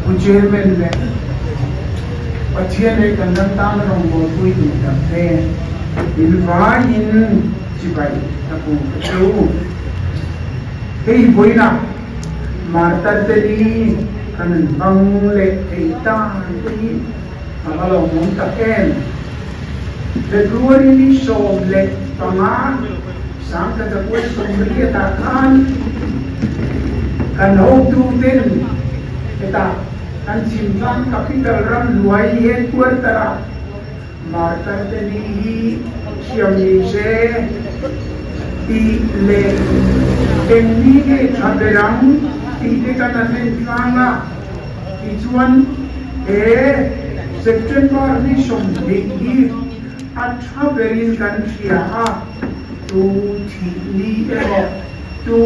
Pu Chairman leh Pathian leh kan ram tan rawngbawlpui duh tak te in vaiin chibai ka pu ka chu. Hei vawiinah Martar te ni kan hmang leh thei tan te hi a va lawmawm tak em. February ni 15 1980 ah khan kan hotuten hetah kan Chhimtlang Capital ramhnuai headquarter ah Martar te ni hi siam ni se tih leh eng ni nge tha ber ang tih te kan han en tlang a, tichuan he September ni 20 hi a tha berin kan hria a, tu thih ni emaw, tu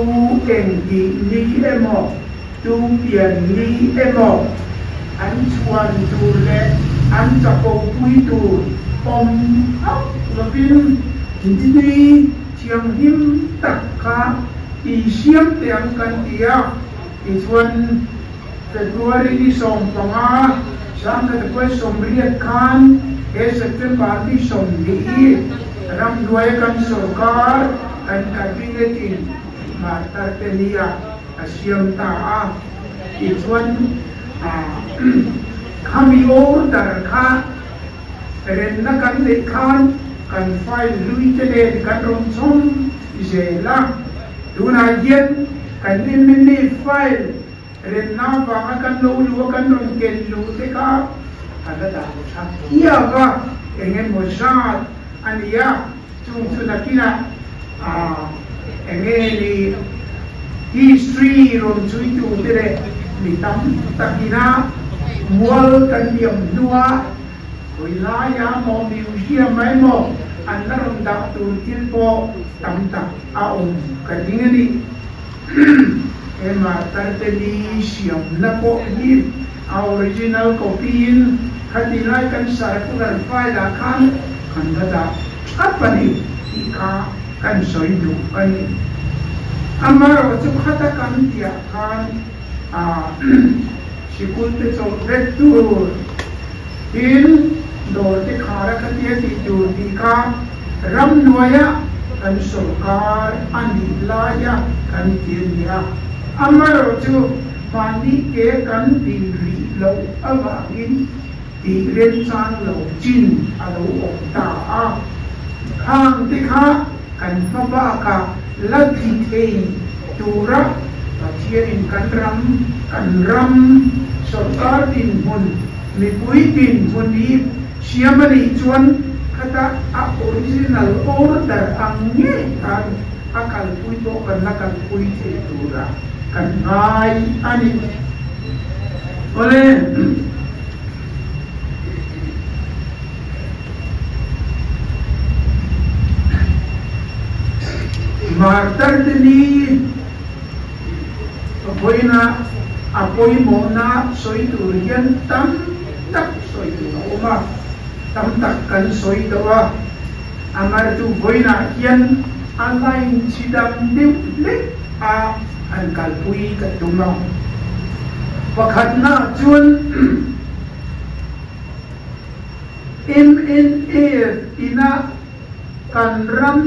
eng tih ni emaw, tu pian ni emaw, an chhuan tur leh an chapo pui tur awm hauh lovin ni thianghlim tak kha insiam teh ang kan ti a, tichuan February ni 15, 1980 khan he September ni 20 hi ramhnuaia kan sorkar kan cabinet in Martar te nia a siam ta a, tichuan khami order kha remna kan neih khan kan file hlui te nen kan rawn chhawm zel a, tunah hian kan mla file Remna avanga kan lo luh a kan rawn ken luh te kha a la dah tha hiau a, eng emaw zat a ni a, chung chu nakinah eng nge ni history rawn chhui tur te leh mi tam takina mual kan liam hnua khawi laia maw museum ah emaw an la rawn dah tur thil pawh tam tak a awm ka ring a ni. He martar te ni siamna pawh hi a original copy in khati lai kan circular file ah khan kan la dah thap a ni tih kha kan sawi duh a ni. Amaherawh chu khata kan tihah khan sikul te chawlh vek tur tin dawr te khar a khatia tih tur tih kha Ramhnuaia kan sorkar a nih laia kan ti a ni a, amaherawh chu mahni ke kan din rih loh avangin tih remchang lo chin a lo awm ta a. Khang te kha kan hma bakah la ti thei tura Pathianin kan ram, kan ram sorkar dinhmun, mipui dinhmun hi Siam a nih chuan khata a original order ang ngei khan a kalpui pawh kan la kalpui thei tura kan ngai a ni. Awle. Martar te ni vawiina a pawimawhna sawi tur hian tam tak sawi tur a awm a, tam tak kan sawi tawh a, a martu vawiinah hian a line chi dang deuh hlek a han kalpui ka tum a. Pakhatnaah chuan MNF ina kan ram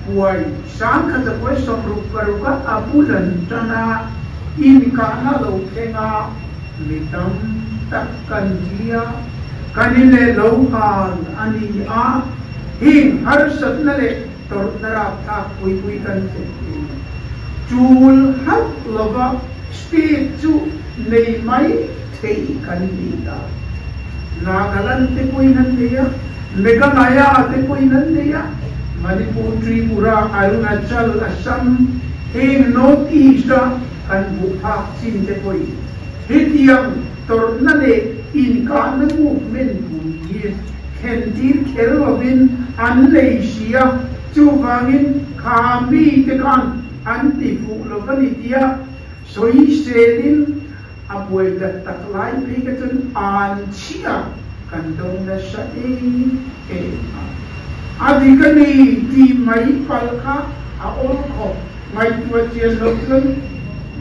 buai 1966 a a bul an tan a, inkahna lo thleng a, mi tam tak kan thi a, kan in leh lo hal a ni a, heng harsatna leh tawrhna rapthlak pui pui kan thlen thin. Chul hauh lova state chu nei mai thei kan ni ta. Nagaland te pawhin an nei a, Meghalaya te pawhin an nei a, Manipur, Tripura, Arunachal, Assam heng North East a kan hmuh phak chin te pawhin hetiang tawrhna leh inkahna movement pui hi thlen tir kher lovin an nei si a, chuvangin kha mite khan an ti fuh lo va ni tia sawi selin A buai tak tak lai phei kha chuan an chhia kan do nasa em em a. A dik a ni tih mai pal kha a awl khawp. Ngaihtuah chian loh chuan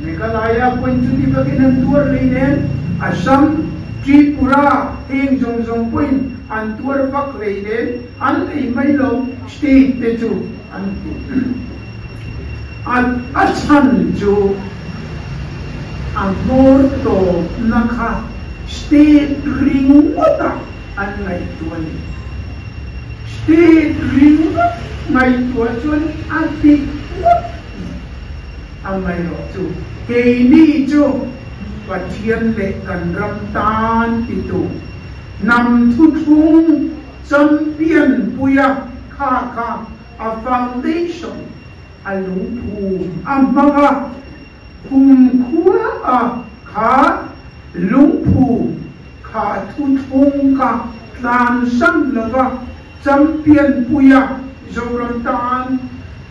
Meghalaya point chuti vakin an tuar hlei nen. Assam, Tripura heng zawng zawng pawhin an tuar vak hleinem, an ei mai lo state te chu an ti. A a chhan chu a hmawr tawpna kha state ringawtah an ngaihtuah a ni. State ringawt ngaihtuah chuan a dik ngawt mai. Amaherawhchu keini chu Pathian leh kan ram tan titu hnam thuthlung champion puia kha kha a foundation a lungphum a hmang a, kumkhua a kha lungphum kha thuthlung kha tlansan lova champion puia Zoram tan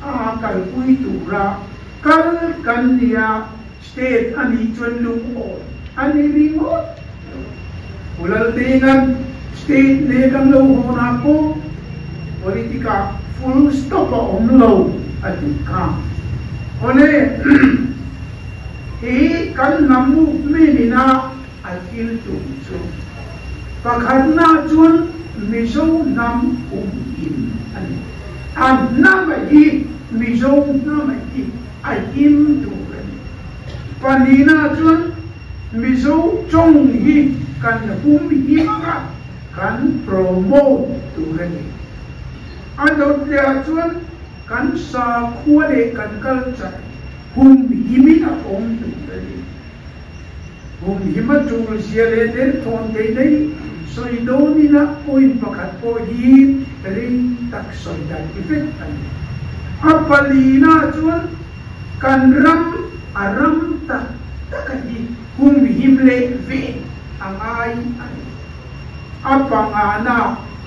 a kalpui tura kal kan nia state a nih chuan lungawi a ni ringawt lo. Pu Laltenga'n state ne kan lo hawnah pawh politic ah full stop a awm lo a tih kha. Awle hi kan hnam movement ina a thil tum chu pakhatna chuan Mizo hnam um him a ni. A hnam a hi Mizo hnam a hi a him tur a ni. Pahnihna chuan Mizo tawng hi kan hum him a, kan promote tur a ni. A dawt lehah chuan kan sakhua leh kan culture hum himin a awm tur a ni. Hum hima tul zia leh derthawn thei daih sawi dawn ila point pakhat pawh hi rei tak sawi dan ti vek a ni. A palina chuan kan ram a ram tak tak a hi hum him leh ve a ngai a ni. A pangana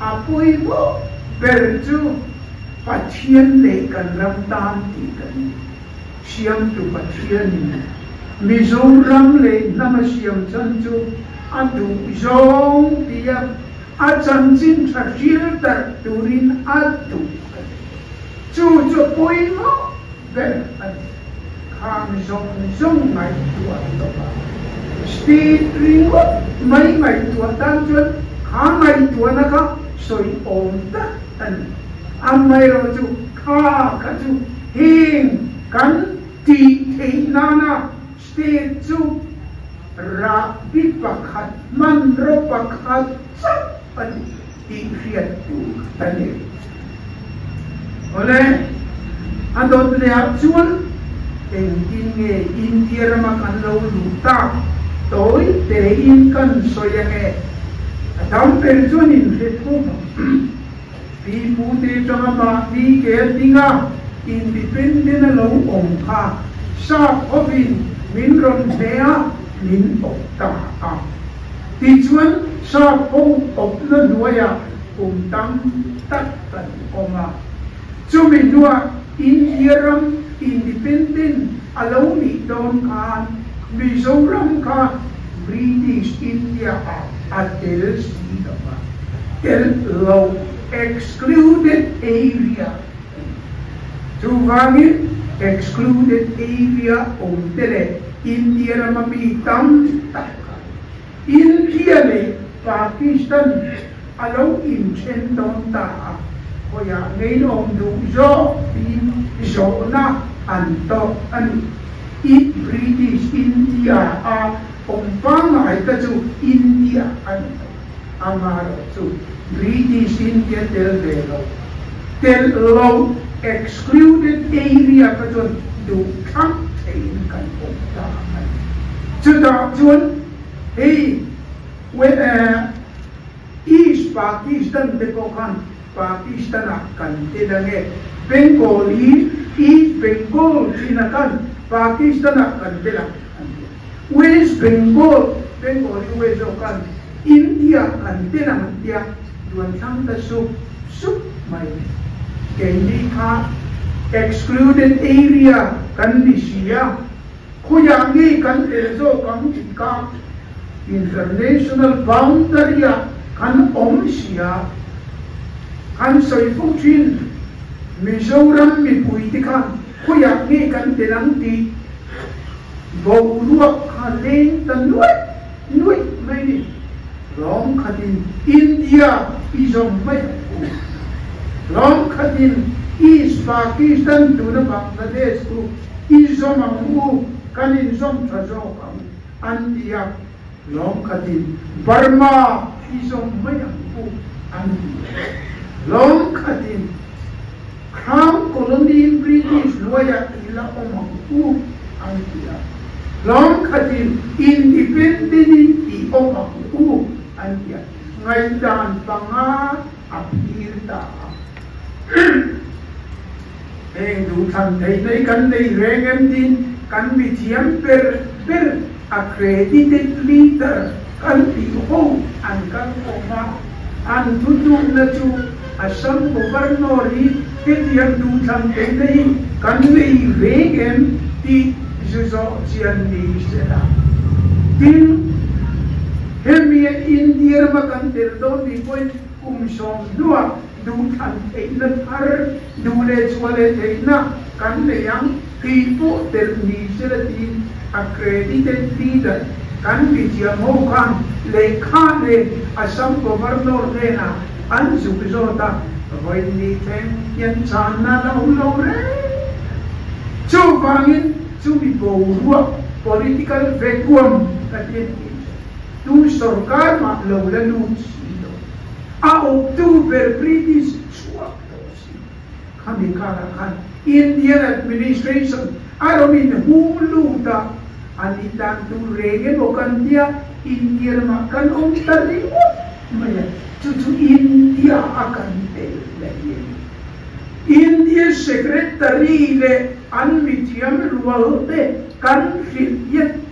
a pawimawh ber chu Pathian leh kan ram tan tih kan ni. Siamtu Pathianin Mizoram leh hnam a siam chan chu a duh zawng tia a chanchin tha hril tarh turin a duh a ni. Chu chu pawimawh ber a ni. Khang zawng zawng ngaihtuah tawp a, state ringawt mai ngaihtuah tan chuan kha ngaihtuahna kha sawi awm tak a ni. Amaherawhchu kha kha chu Heng kan tih theih nana state chu rahbi pakhat hmanraw pakhat chauh a ni tih hriat tur a ni. Awle, a dawt lehah chuan engtin nge India rama kan lo luh tak tawi tein kan sawi ange? A tam ber chuan inhre thung ang. Pi Pu te tanga mahni ke a ding a, independent a lo awm kha sap hovin min rawn hne a, min awp ta a. Tichuan sap ho awpna hnuaiah kum tam tak kan awm a. Chumi hnuah India ram independent a lo nih dawn khan Mizoram kha British India ah a tel si lo va, tel lo, excluded area, a ni. Chuvangin excluded area awm te leh India rama mi tam tak kha India leh Pakistan a lo inthen dawn ta a, khawiah ngei awm duh zawk tiin zawhna an tawk a ni. I British India a awm pangngai kha chu India a ni lo, amaherawhchu British India tel ve lo, tel lo, excluded area kha chuan duh thlang theiin kan awm ta a ni. Chutah chuan hei East Pakistan te pawh khan Pakistan-ah kan tel ang e, Bengal hi East Bengal chin a khan Pakistan-ah kan tel ang an ti a. West Bengal, Bengal hi West zawk khan India-ah kan tel ang an ti a, duan thlang ta sup sup mai. Keini kha excluded area kan ni si a, khawiah nge kan tel zawk ang tih kha International boundary-ah kan awm si a, kan sawi fo thin. Mizoram mipuite khan khawiah nge kan tel ang tih boruak kha leng ta nuai nuaih mai ni. Hlawm khatin India i zawm mai ang u. Hlawm khatin East Pakistan tuna Bangladesh chu i zawm ang u, kan inzawm tha zawk ang an ti a. Hlawm khatin Burma i zawm mai ang u an ti a. Hlawm khatin Crown Colony British hnuaiah i la awm ang u an ti a. Hlawm khatin Independent in i awm ang u an ti a. Ngaihdan panga a phir ta a. Heng duhthlan theihna hi kan nei reng em tiin kan mithiam ber ber accredited leader kan tih ho an kal khawm a, an thutlukna chu Assam Governor hi hetiang duhthlan theihna hi kan nei reng em tih zu zawh chian ni sela. Tin, hemia India rama kan tel dawn ni pawhin kum 10 hnuah duhthlan theihna thar duh leh chhuah leh theihna kan nei ang tih pawh telh ni sela tiin accredited leader kan mithiam ho khan lehkha nen Assam Governor hnenah an zuk zawt a, vawiin thleng hian chhanna la awm lo reng. Chuvangin chumi boruak political vacuum ka ti a ni chu tu sorkar mah lo la lut si lo. A awptu ber British chhuak tawh si. Khami karah khan Indian administration a rawn inhung lut a, a nih dan tur reng emaw kan tia India ramah kan awm ta ringawt mai a, chu chu India a kan tel daih a ni. India Secretary leh an mithiam rual te kan hrilh hian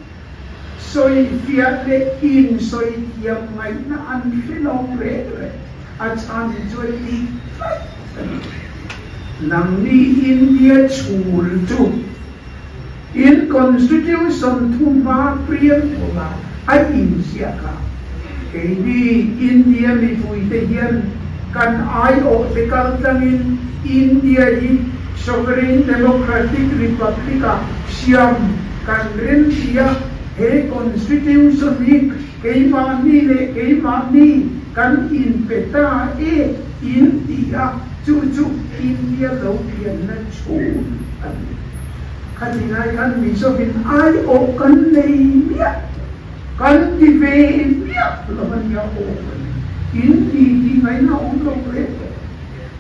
Sawifiah leh insawithiam ngaihna an hre lo reng reng. A chhan chuan dik tlat a ni. Nangni India chhul chu in Constitution thuhma preamble-ah a inziak a, keini India mipuite hian kan aiawhte kaltlangin India hi Sovereign Democratic Republic-ah siam kan remti a, he Constitution hi keimahni leh keimahni kan inpe ta e in ti a, chu chu India lo pianna chhun a ni. Khatinai khan Mizovin aiawh kan nei miah lo. Kan ti ve miah lo a nia aw a ni. In ti ti ngaihna awm lo reng reng.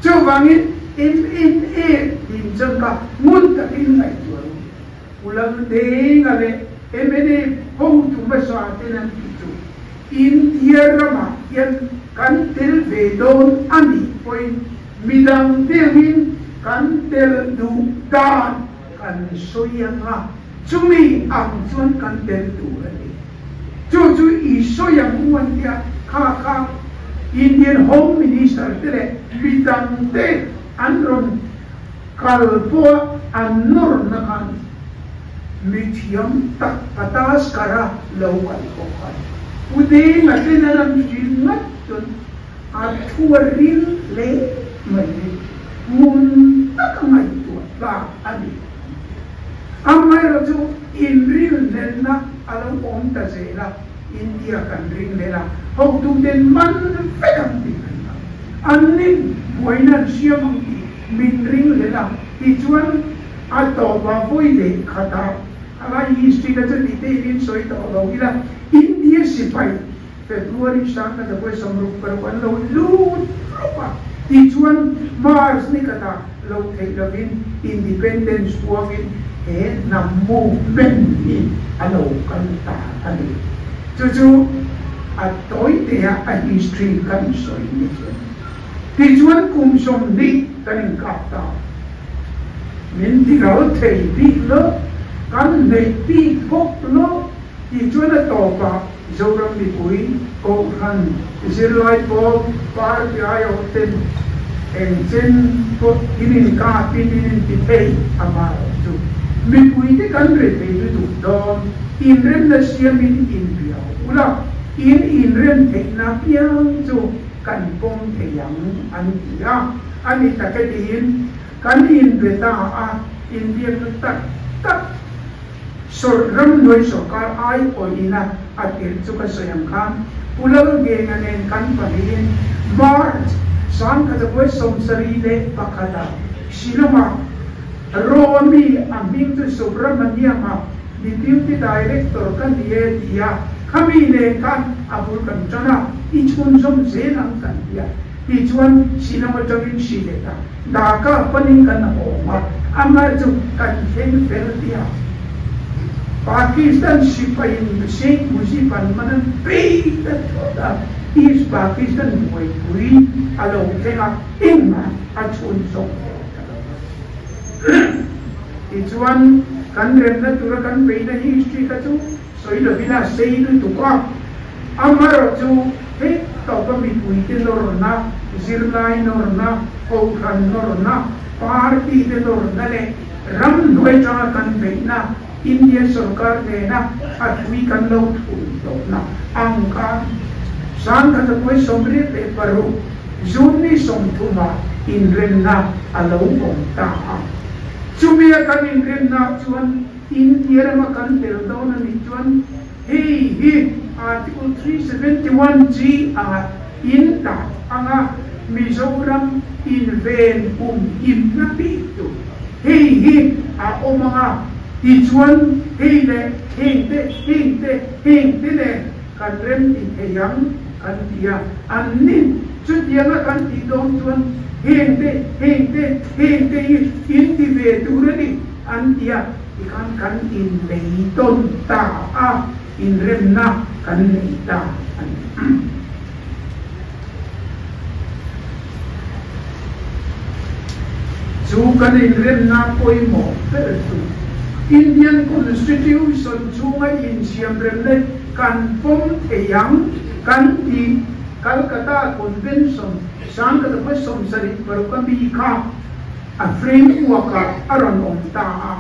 Chuvangin MNA tin chuan ka ngun takin ngaihtuah lo. Pu Laldenga leh MNA hotu hmasa ten an tih chu India ramah hian kan tel ve dawn a nih pawhin midang te angin kan tel duh dan kan sawi ang a. Chumi ang chuan kan tel tur a ni. Chu chu i sawi ang u an ti a, kha kha Indian Home Minister te leh mi dang te an rawn kal pawh a an nawrna khan mi thiam tak Pataskar-a lo kal bawk a ni. Pu Denga ten an an hrilh ngat chuan a thu a ril hle mai ni. Ngun taka ngaihtuah tlak a ni. Amaherawh chu inrinhlelhna a lo awm ta zel a, India kan ringhlel a, hotuten man vek ang tih kan hlau. An nin buaina an siam ang tih min ringhlel a, tichuan a tawpah vawi leh khatah a history kha chu detail in sawi tawh lo ila, India sipai February 1966 an lo lut rup a, tichuan March ni khatah lo theih lovin Independence huangin he hnam movement hi a lo kal ta a ni. Chu chu a tawitea a history kan sawi ni chu a ni. Tichuan kum 20 kan inkap ta. Min ti ral thei bik lo, kan hneih bik bawk lo. Tichuan a tawpah Zoram mipui, Kohhran, zirlai pawl, party aiawh ten engchen pawh in inkapin in inti thei a hmarawh chu mipui te kan ri thei lutuk dawn, inremna siamin inbiau ula, in inrem theihna piang chu kan pawm thei ang an ti a, a ni tak e tiin kan inbe ta a, inbiakna tak tak. Sawr ramhnuai sawrkar aiawhina a tirh chu ka sawi ang khan Pu Lalngenga nen kan pahnihin March 1971 ah Shillong-ah Rawmi a hming chu Subramaniam-a Deputy Director ka ni e ti a, khami nen khan a bul kan tan a, i chhunzawm zel ang kan ti a. Tichuan Shillong atangin Sylhet-ah Dhaka panin kan awm a, amah chu kan thleng fel ti a. Pakistan sipaiin Sheikh Mujib an man an pei ta thut a, East Pakistan buaipui a lo thleng a, engmah a chhunzawm fel ta lo va. Tichuan kan remna tura kan peihna history kha chu sawi lovin a sei lutuk a, amaherawhchu hei tawpa mipuite nawrna, zirlai nawrna, kohhran nawrna, party te nawrna leh ramhnuai atanga kan beihna India sorkar nena a thui kan lo thun tawhna ang khan 1986 June ni 30 ah inremna a lo awm ta a. Chumia kan inremna chuan India rama kan tel dawn a nih chuan hei hi Article 371 G anga in dah anga Mizoram inven hum himna bik tur hei hi a awm anga tichuan hei leh heng te heng te heng te nen kan rem ti thei ang kan ti a, an ni chutianga kan tih dawn chuan heng te heng te heng te hi in ti ve tur a ni. An ti a, tikhan kan inlei tawn ta a, inremna kan nei ta a ni. Chu kan inremna pawimawh ber chu Indian Constitution chhunga insiamremna kan pawm thei ang kan tih Calcutta Convention 1976 a mi kha A framework ah a rawn awm ta a.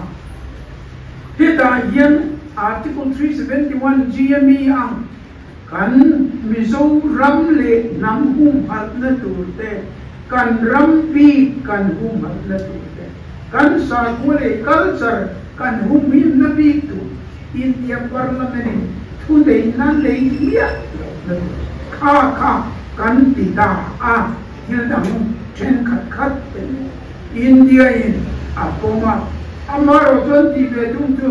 Hetah hian Article 371 GME ang kan Mizo ram leh hnam humhalhna tur te, kan ram bik kan humhalhna tur te, kan sakhua leh culture kan humhimna bik tur India Parliament in thuneihna nei miah lohna tur kha kha kan ti ta a. Thil dang thenkhat khat te India in a pawm a, amaherawh chuan tih ve tum chu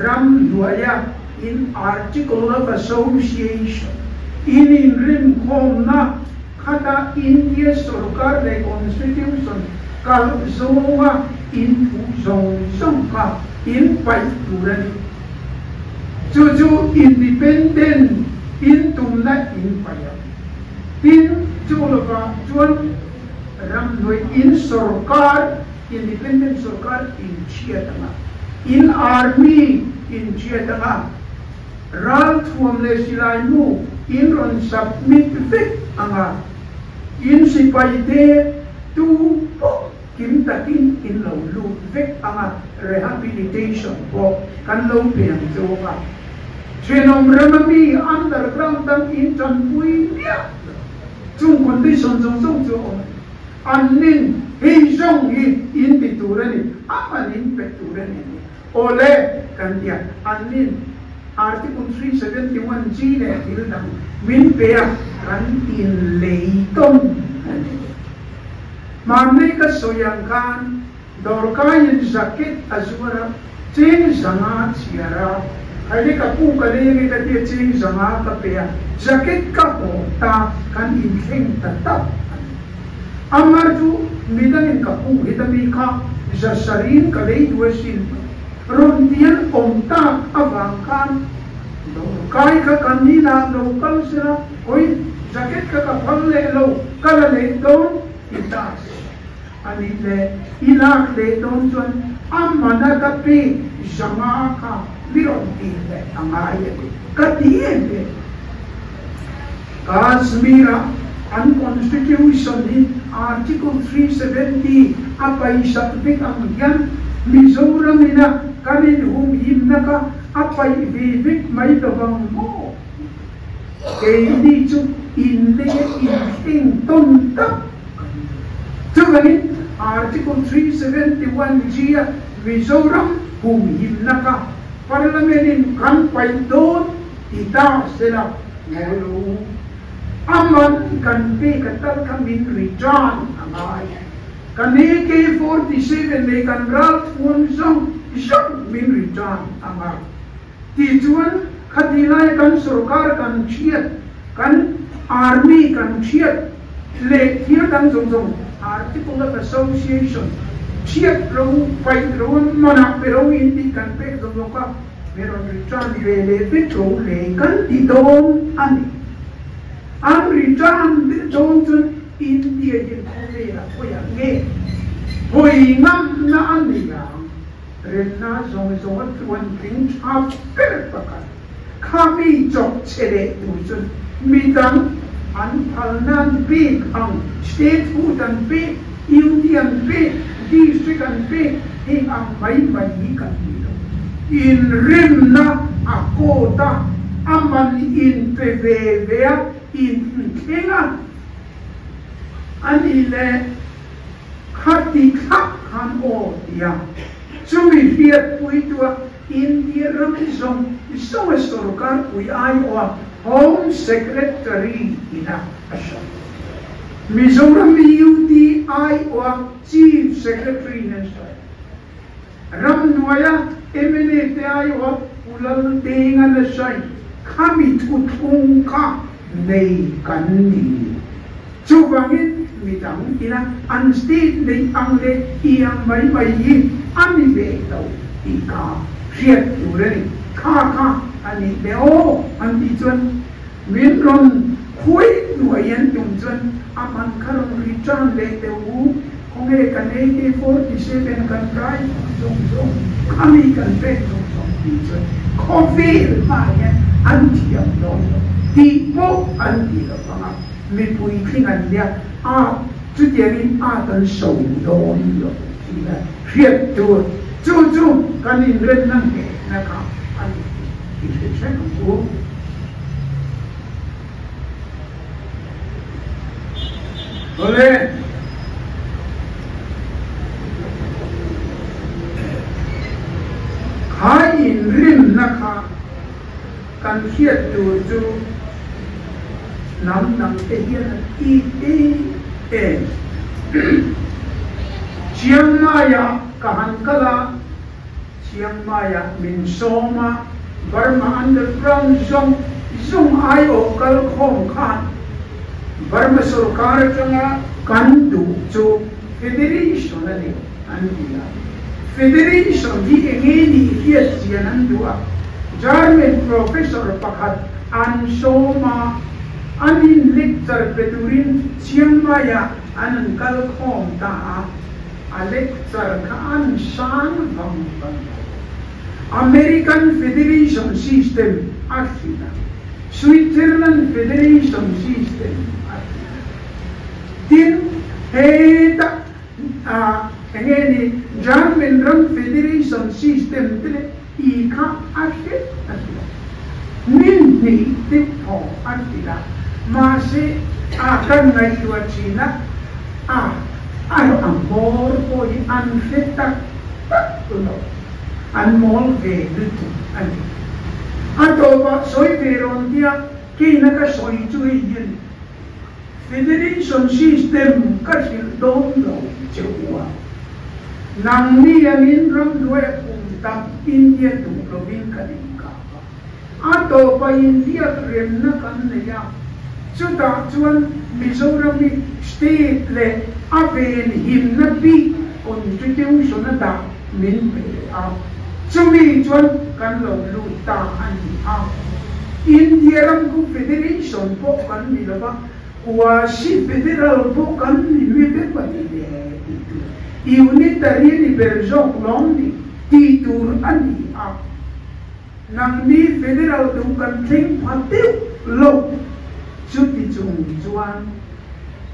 ram hnuaia in Article of Association in inrinkhawmna khata India sorkar leh Constitution kalh zawnga in thu zawng zawng kha in paih tur a ni. Chu chu independent in tumna in paih ang. Tin, chu lovah chuan ramhnuai in sorkar, independent sorkar inchhiat anga, in army inchhiat anga, ralthuam leh silai mu in rawn submit vek anga, in sipai te tu pawh kim takin in lo lut vek anga, rehabilitation pawh kan lo pe ang che u anga. Thenawm rama mi underground dang in tanpui miah lo. Chung condition zawng zawng chu a awm a ni. An nin hei zawng hi in ti tur a ni, a man in pe tur a ni a ni. Awle kan ti a, an nin Article 371 G leh thil dang min pe a, kan in lei tawn a ni. Hmanlai ka sawi ang khan Dawrkaiin jacket a zuar a, cheng zanga chhiar a, Haile ka pu ka leng e ka tia cheng zanga ka pe a, jacket ka haw ta kan inthleng ta tak a ni. Amar chu midangin ka pu heta mi kha zasarin ka lei duh asin rawn tian awm tak avang khan dawrkai kha kan inah lo kal sela hawi jacket kha ka phal leh lo ka la leh dawn ti ta se. A nih leh i lak leh dawn chuan a mana ka pek zanga kha mi rawn tih leh a ngai a ni ka ti em em a. Kashmir-a an Constitution hi Article 370 a paisak vek ang hian Mizoram ina kan inhumhimna kha a paih ve vek mai lovang maw? Keini chu inlei a inthleng tawn tak kan ni. Chuvangin Article 371 G a Mizoram. Humhimna kha Parliament in kan paih dawn ti ta sela ngawi lo u. A man kan pek a tal kha min return a ngai. Kan AK-47 leh kan ralthuam zawng zawng min return a ngai. Tichuan khati lai kan sorkar kan thiat, kan army kan thiat leh thil dang zawng zawng Article of Association thiat ro, paih ro, manah pe ro in tih kan pek zawng zawng kha min rawn return ve leh vek ro le kan ti dawn a ni. An return dawn chuan India hian khawvelah khawiah nge hawi ngamna a nei ang? Remna zawng zawng a tluan tling tha ber pakhat. Kha mi chawk che leh tur chuan midang an phal nan pek ang, statehood an pek, UT an pek, district an pek, heng ang mai mai hi kan ni lo. Inremna a court a, a man in pe ve ve a, in thleng a, a nih leh. Khati thlak khan aw tia chumi hriatpuitua India ram zawng zawnga sorkar pui aiawha Home Secretary ina a hrilh. Mizoram UT aiawha Chief Secretary in an sawi. Ramhnuaia mla te aiawha Pu Laldenga na sawi khami thuthlung kha nei kan ni. Chuvangin midang ina an state neih ang leh i ang mai mai hi a ni ve lo tih kha hriat tur a ni. Kha kha a nih leh aw an tih chuan min rawn khuai hnuai an tum chuan a man kha rawn return leh teh u, khawnge kan AK-47 kan rai zawng zawng khami kan pek zawng zawng tih chuan khawvel hmaah hian an thiam dawn lo tih pawh an ti lo vang a. Mipui tling an nia a, chutiangin at an so dawn lo tih a hriat tur. Chu chu kan inrenna nghehna kha a ni tih i hre hreng ang u. Awle. Kha inrinna kha. Kan hriat tur chu hnam dang te hian an it em em. Chiang Mai-ah ka han kal a, Chiang Mai-ah min sawm a, Burma Underground zawng zawng aiawh kal khawm khan Burma sorkar atanga kan duh chu Federation a ni an ti a. Federation hi enge nih hriat chian an duh a, German professor pakhat an sawm a, an in lecture pe turin Chiang Mai-ah an an kal khawm ta a, a lecture kha an sang vang vang lo. American Federation system a hrilh a, Switzerland Federation system a hrilh a. Tin, hetah a enge ni German ram Federation system te leh i kha a hrilh a hrilh a, min hnih te thaw a hrilh a, mahse a kan ngaihtuah thin a, a a a hmawr pawh hi an hre tak tak lo, an mawl ve lutuk a ni. A tawpah sawi ve rawn tia keina ka sawi chu hei hi a ni. Federation system ka hrilh dawn lo che u a, nangni angin ramhnuai a kum tam India duh lovin kan inkap a, a tawpa inbiak remna kan nei a, chutah chuan Mizoram hi state leh a venhimna bik constitution a dah min pe a, chumi chuan kan lo lut ta a ni a. India ram khu federation pawh kan ni lo va, quasi federal pawh kan ni mi vek a ni le tih tur, unitary a ni ber zawk lawm ni tih tur a ni a. Nangni federal duh kan thleng pha deuh lo, chuti chung chuan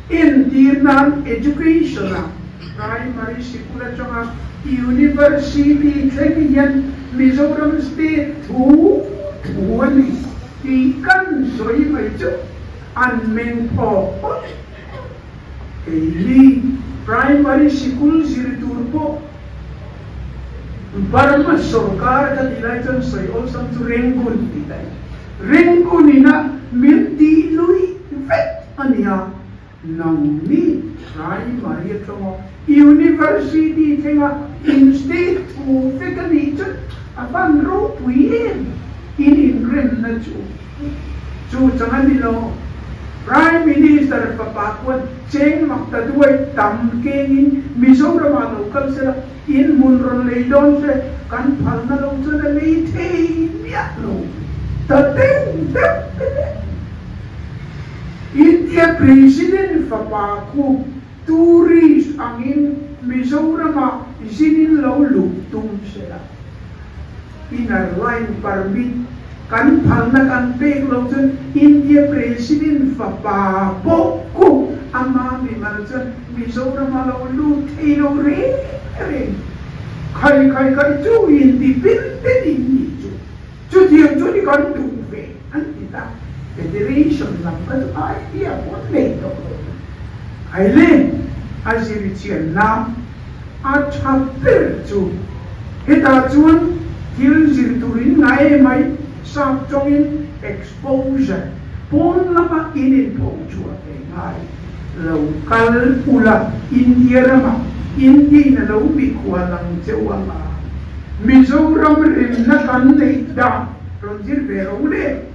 entir nan education ah primary sikul atanga university thleng hian Mizoram state thu thu a ni tih kan sawi mai chu an meng phawk phawt. Keini primary sikul zir tur pawh. Burma sorkar ka tih lai chuan sawi awlsam chu Rangoon tih daih. Rangoon ina min tih lui vek a nia. Nangni primary atanga university thlenga in state thu vek a nih chuan a van ropui em in inremna chu. Chu chang a ni lo. Prime Minister fapa khuan cheng mak ta duai tam kengin Mizoramah lo kal sela in hmun rawn lei dawn se kan phalna lo chuan a lei thei miah lo ta deuh deuh te le. India President fapa khu tourist angin Mizoramah zinin lo luh tum sela. Inner Line Permit kan phalna kan pek lo chuan India President fapa pawh khu ama mimal chuan Mizoram a lo lut thei lo reng reng. Khai khai khai chu independent in ni chu chutiang chu ni kan duh ve an ti ta. Federation lam kha chu idea pawh an nei tawh lo. Haile a zirchianna A tha ber chu hetah chuan thil zir turin ngai em mai, sap tawngin exposure, pawn lama in inpho chhuah ve ngai lo kal ula India ramah India in a lo mikhual ang cheu anga Mizoram rinna kan neih dan rawn zir ve ro le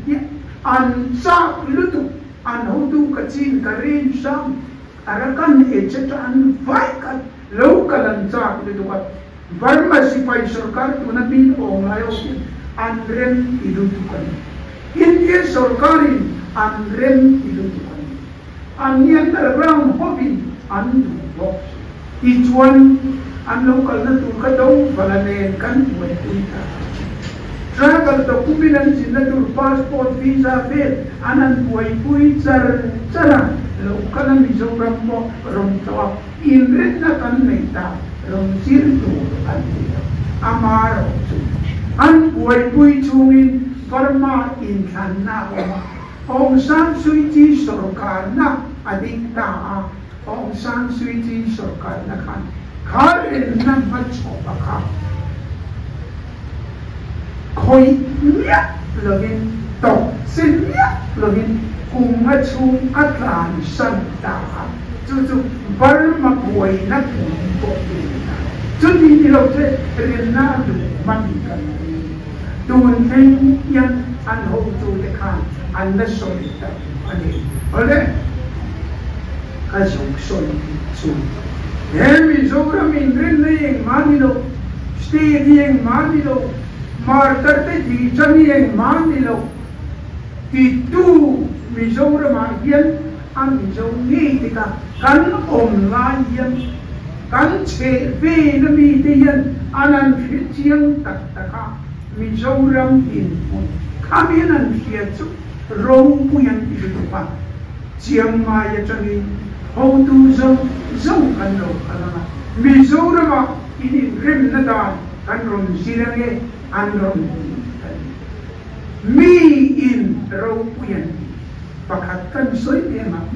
tia an chak lutuk an hotu ka chin ka rin hrang Arakan etc an vai khat lo kal an chak lutuk a, Burma sipai sorkar tuna min awm lai ho hian an rem ti lutuk a ni. India sorkarin an rem ti lutuk a ni. An ni underground hovin an duh bawk si. Tichuan an lo kalna tur kha Dovala nen kan buaipui ta a. Travel document an zinna tur passport, visa vel an han buaipui char char a, lo kal a Mizoram pawh rawn tlawh a, inrinna kan nei ta, rawn zir tur an ti a. Amaherawhchu an buaipui chungin Burma inthlanna a awm a, Aung San Suu Kyi sorkarna a ding ta a, Aung San Suu Kyi sorkarna khan kha rinna hmachhawp a kha khawih miah lovin tawk che miah lovin kum nga chhung a tlansan ta a, chu chu Burma buaina pum pawh ni ta. Chuti ni lo che rinna a duh hman kan ring. Tun thleng hian an hotute khan an la sawi tak a ni. Awle, ka zuk sawi chu he Mizoram inrinna hi engmah ni lo, state hi engmah ni lo, martar te thih chan hi engmah ni lo titu Mizoramah hian a Mizo ngei te kha kan awm lai hian kan chheh vel ami te hian an an hre chiang tak tak a, Mizoram dinhmun khamin an hria chu ropui an ti lutuk a, Chiang Mai atangin hotu zo zo kan lo kal ang a, Mizoramah in inremna dan kan rawn zir ange an rawn ti ka ni. Mi in ropui an ti. Pakhat kan sawi ve ang.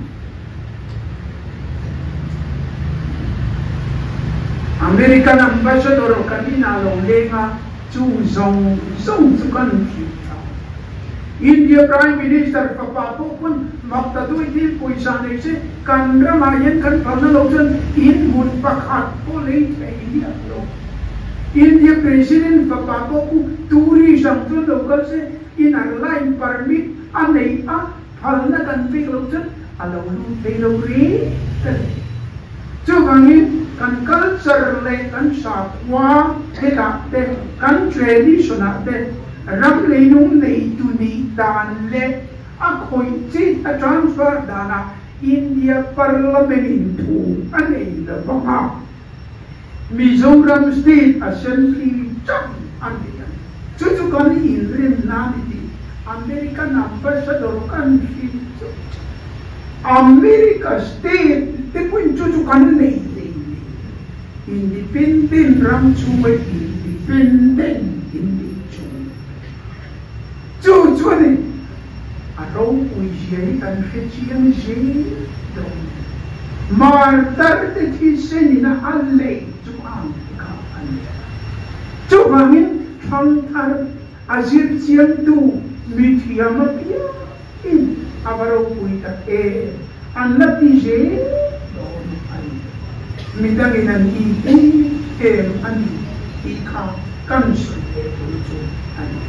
American Ambassador kan inah lo leng a, chung zawng zawng chu kan thih ta. India Prime Minister fapa pawh pawn mak ta duai thil pawisa nei se kan ramah hian kan phalna lo chuan in hmun pakhat pawh lei thei miah lo. India President fapa pawh khu tourist ang chuan lo kal se inner line permit a nei a, phalna kan pek loh chuan a lo lut thei lo reng ka ni. Chuvangin kan culture leh kan sakhua hetah te, kan tradition ah te ram leilung neitu nih dan leh a khawih chin a transfer danah India Parliament in thu a nei lo vang a. Mizoram State Assembly chauh a ni a, chu chu kan inrin nan i tih American Ambassador kan hrilh chu America State te pawhin chu chu kan nei nei nei Independent ram chhunga Independent in tih chu chu chu a ni. A ropui zia hi kan hre chiang zel dawn. Martar te thisen in a lei chu ang te kha a ni a. Chuvangin thangthar a zir chiangtu mithiam apiangin a va ropui tak em an la ti zel dawn a ni. Midangin an ti em em a ni tih kha kan sawi leh tur chu a ni.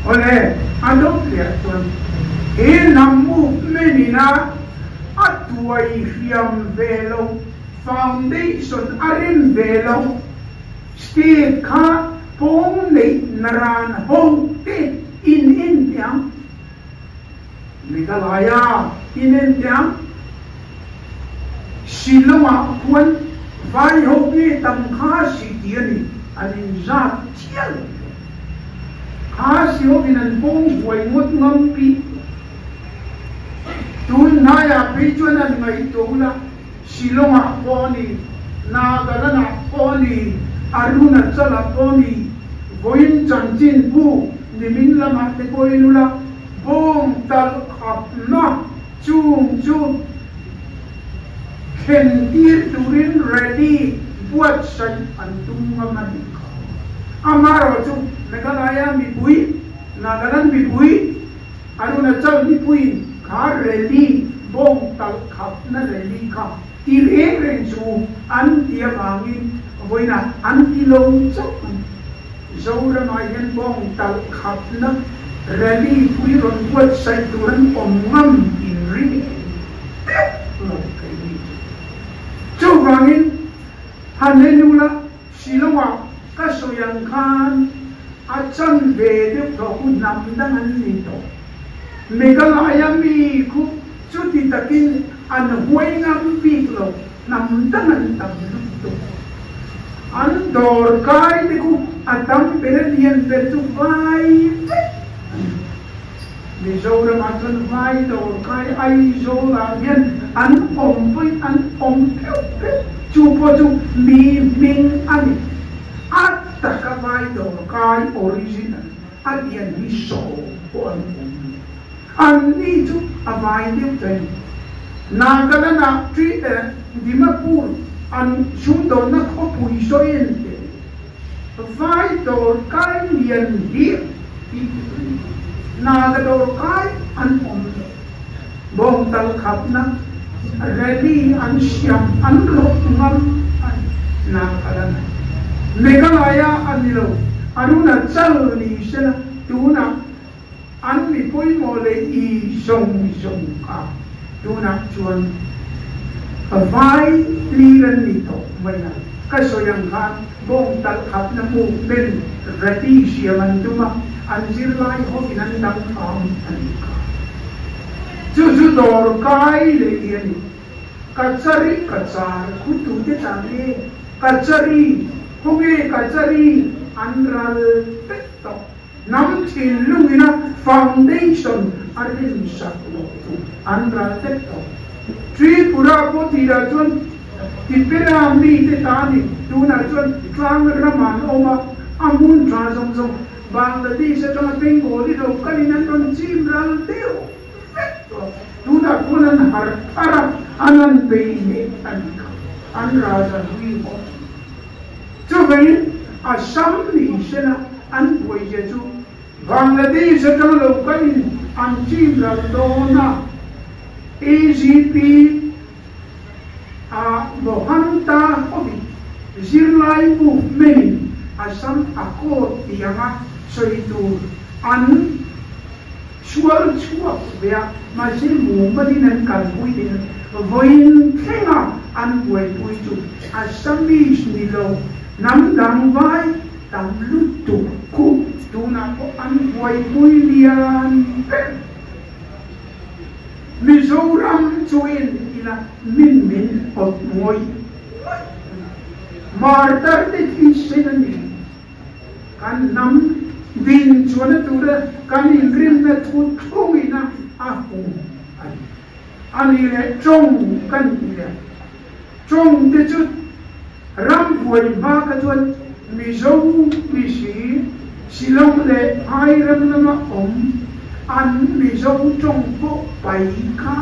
Awle, a dawt leh chuan he hnam movement ina a tuai hriam ve lo, foundation a rem ve lo, State kha pawng neih naran ho te in en teh ang. Meghalaya in en teh ang. Shillong ah khuan vai ho nge tam kha si ti a ni, an in zat chiah lo hle. Kha si ho in an pawng buai ngawt ngam pi. Tun hnaiah phei chuan an ngaihtuah ula. Shillong ah pawh a ni, Nagaland ah pawh a ni, Arunachal ah pawh a ni, vawiin chanchin bu nimin lamah te pawh in ula bawng talh khapna chung chu thlen tir turin rally buatsaih an tum ngam a nih kha. Amaherawh chu Meghalaya mipui, Nagaland mipui, Arunachal mipuiin kha rally bawng talh khapna rally kha ti reng reng chu an ti avangin vawiinah an ti lo chauh a ni. Zoramah hian bawng talh khapna rally pui rawn buatsaih tur an awm ngam inring deuh lo keini chu. Chuvangin Hallelujah! Shillong-ah ka sawi ang khan a chan ve deuh tawh khu hnam dang an ni tawh. Meghalaya mi khu chuti takin an huai ngam bik lo, hnam dang an tam lutuk. An dawr kai te khu a tam ber a lian ber chu vai vek a ni. Mizoramah chuan vai dawr kai Aizawlah hian an awm pawhin an awm pheuh pheuh, chu pawh chu mi hming a ni. A taka vai dawr kai original a lian hi saw pawh an awm lo. An ni chu a vai deuh ta a ni. Nagaland-ah Tri eh Dimapur an sumdawnna khawpui sawi en teh. Vai dawr kai lian hlir tih tur a ni. Naga dawr kai an awm lo. Bawng tal khapna rally an siam an rawh ngam a ni. Nagaland a Meghalaya a ni lo. Arunachal ni sela tunah an mi pawimawh leh i zawng zawng kha tunah chuan vai hlir an ni tawh mai a, ka sawi ang khan bawng talh khatna movement rally siam an tum a, an zirlai hovin an dang tham a nih kha. Chu chu dawr kai leh i a ni. Kachari kachar khu tute ta nge kachari khawnge kachari an ral vek tawh. Hnam thinlungina foundation a rinsak loh chu an ral vek tawh. Tripura pawh tirah chuan Tipera mite ta ni, tunah chuan tlang ramah an awm a, a hmun tha zawng zawng Bangladesh atanga Bengali lo kalin an rawn chim ral deuh vek tawh. Tunah khuan an harh thar a, an han bei leh a nih kha, an raja hlui bawk. Chuvangin Assam ni sela an buaizia chu Bangladesh atang lo kalin an chim ral dawn a, AGP a Mohanta hovin zirlai movement in Assam Accord tih anga sawi tur an sual chhuak ve a, mahse mumalin an kalpui thei lo. Vawiin thlenga an buaipui chu Assamese ni lo, hnam dang vai tam lutuk khu tunah pawh an buaipui lian ber. Mizoram chu en ila min min awt ngawih ngawih a, martar te thisen a ni. Kan hnam din chuan a tura kan inrinna thu thungina a hmu a ni. A ni leh tawng kan ti leh tawng te chu ram buai hma kha chuan Mizo misi Shillong leh Phai ram lama awm an Mizo tawng pawh pai kha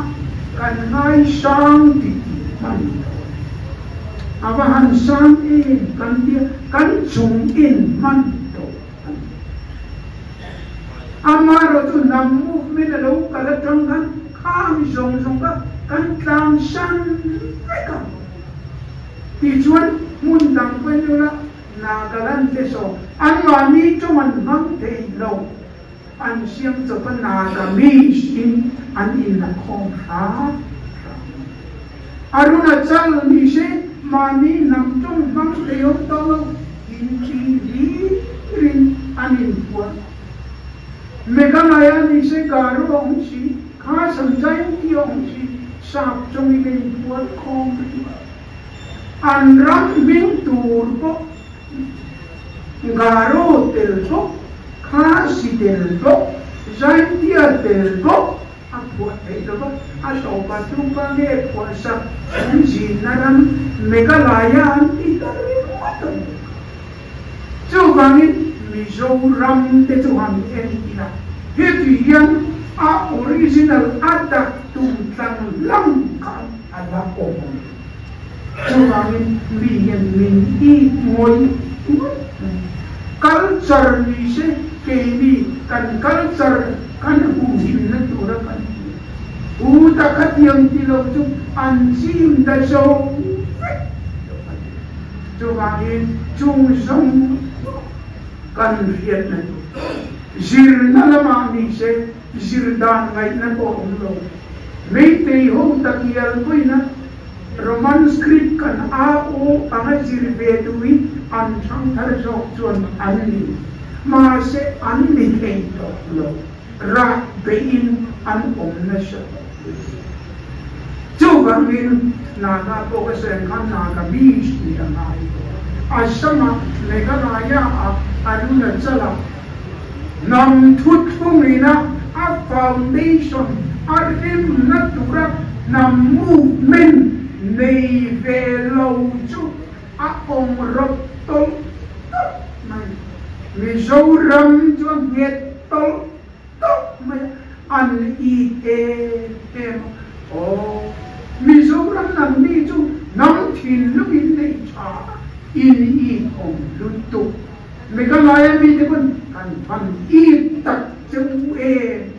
kan ngaisang tih hman tawh a ni. A va han sang em kan tia kan chung in hman tawh a ni. Amaherawhchu hnam movement a lo kal atang khan khang zawng zawng kha kan tlan san vek a. Tichuan hmun dang pawhin ula Nagaland te saw anmahni tawng an hmang thei lo, an siam chawp a Nagamese in an inlakhawm hram hram. Arunachal ni se mahni hnam tawng hmang thei awm tawh lo, Hindi hlirin an inpuan. Meghalaya ni se Garo a awm si, Khas an Jaintia a awm si, sap tawngin a inpuan khawm rih. An ram hming tur pawh Garo tel bawk, Khasi tel bawk, Jaintia tel bawk a phuah theih lo va, a tawpa tupa nge phuahsak an zinna ram Meghalaya an ti ta ringawt a ni. Chuvangin Mizoram te chu han en ila, heti hian a original a dak tum tlang lang kha a la awm a ni. Chuvangin mi hian min it ngawih ngawih mai. Culture ni se keini kan culture kan huhimna tura kan ti. Hu ta khatiang ti lo chu an chim ta zo vek lo a ni. Chuvangin chung zawng kan hriatna chu zirna lamah ni se zir dan ngaihna pawh awm lo. Meitei ho takial pawina Roman script kan a aw anga zir ve tuin an thang thar zawk chuan an ni. Mahse an ni thei tawh lo. Rah beihin an awm nasa tawh hle. Chuvangin Naga pawh ka sawi ang khan Nagamese nih a ngai tawh a. Assam-ah, Meghalaya-ah, Arunachal-ah hnam thuthlungina a foundation a rimna tura hnam movement nei ve lo chu a awm rawp tawlh tawlh mai. Mizoram chu a nghet tawlh tawlh mai a, an it em em a. Aw, Mizoram nang mi chu hnam thinlung in nei tha a, in it awm lutuk. Meghalaya mite pawn kan van it tak che u em?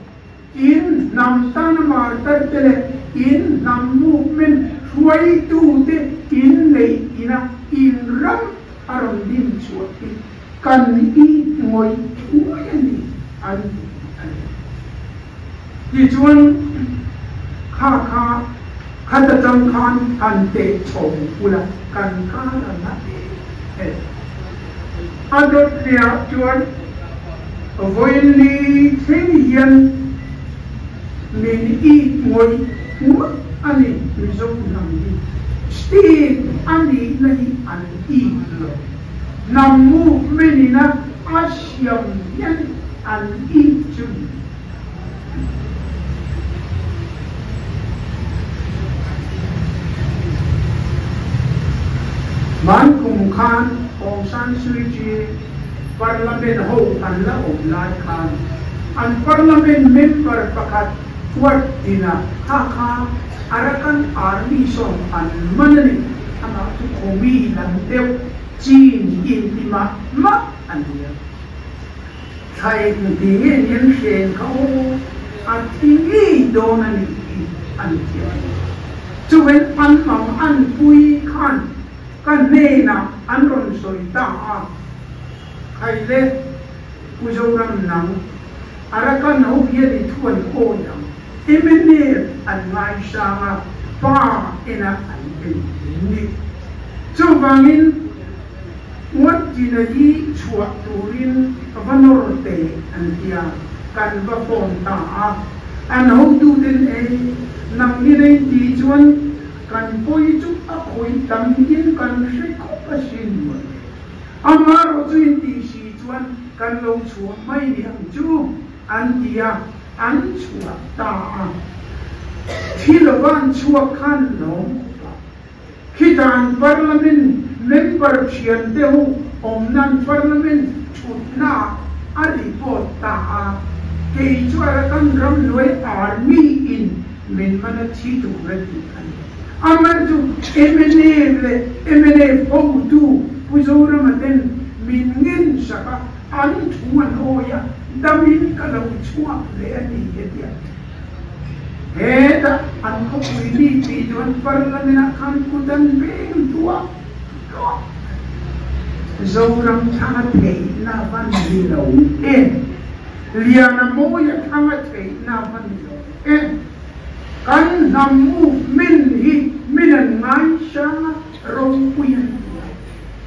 In hnam tana martar te leh in hnam movement hruaitute in neih ina in ram a rawn din chhuah hi kan it ngawih ngawih a ni an ti a ni. Tichuan kha kha khat atang khan han teh chho ula kan kar a la em em. A dawt hliah chuan vawiinli thleng hian min it ngawih ngawih a ni Mizo hnam hi. State a nihna hi an it lo. Hnam movement ina a siam hian an it chu ni. Hman kum khan Aung San Suu Kyi parliament ho an la awm lai khan an parliament member pakhat huat ina kha kha Arakan Army sawn an man a ni. Amah chu khawmi lam deuh chin inti mah mah a ni a. Thlai ti nge ni an hren kha aw, a thi ngei dawn a nih hi an ti a. Chuven an mang an pui khan ka hnenah an rawn sawi ta a, Khai le, Pu Zoram nang, Arakan ho hian i thu an awi ang, mnf an ngaisang a, pa enah an en ni. Chuvangin, Ngawt tina hi chhuah turin va nawr teh an ti a, kan va phone ta a. An hotuten e, nang ni nei ti chuan kan pawi chu a khawih tam in kan hre khawp asin mawle. Amaherawh chu in tih si chuan kan lo chhuah mai ni ang chu an ti a, an chhuah ta a. Thi lova an chhuak khan lawm khawp a. Khitan Parliament member thian te ho awm nan Parliament thutna a report ta a, kei chu Arakan ramhnuai Army in min man a thi tur a tih a ni. Amah chu mnf leh mnf hotu Pu Zorama ten min ngen sak a, an thu an awi a, damin ka lo chhuak leh a ni a ti a. Hetah an khawpui ni tih chuan Parliament ah khan kut an veng duah duah a ni. Zoram thanga theihna va ni lo em? Liana Mawia thanga theihna va ni lo em? Kan hnam movement hi min an ngaisang a, ropui an ti a.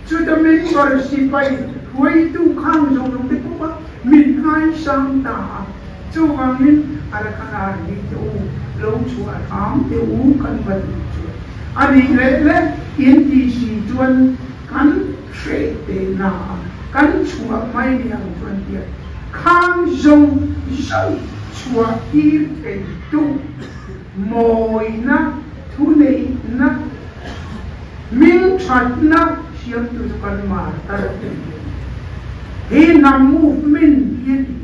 Chuta member sipai hruaitu khang zawng zawng te pawh a min ngaisang ta a. Chuvangin Arakan Army te u lo chhuah hram te u kan va duh chu a nih leh le in tih si chuan kan hreh teh na a, kan chhuah mai ni ang chuan tia khang zawng zawng chhuah tir thei tu mawina thuneihna hming thatna siamtu chu kan mar tar a ni. He hnam movement hi a ni.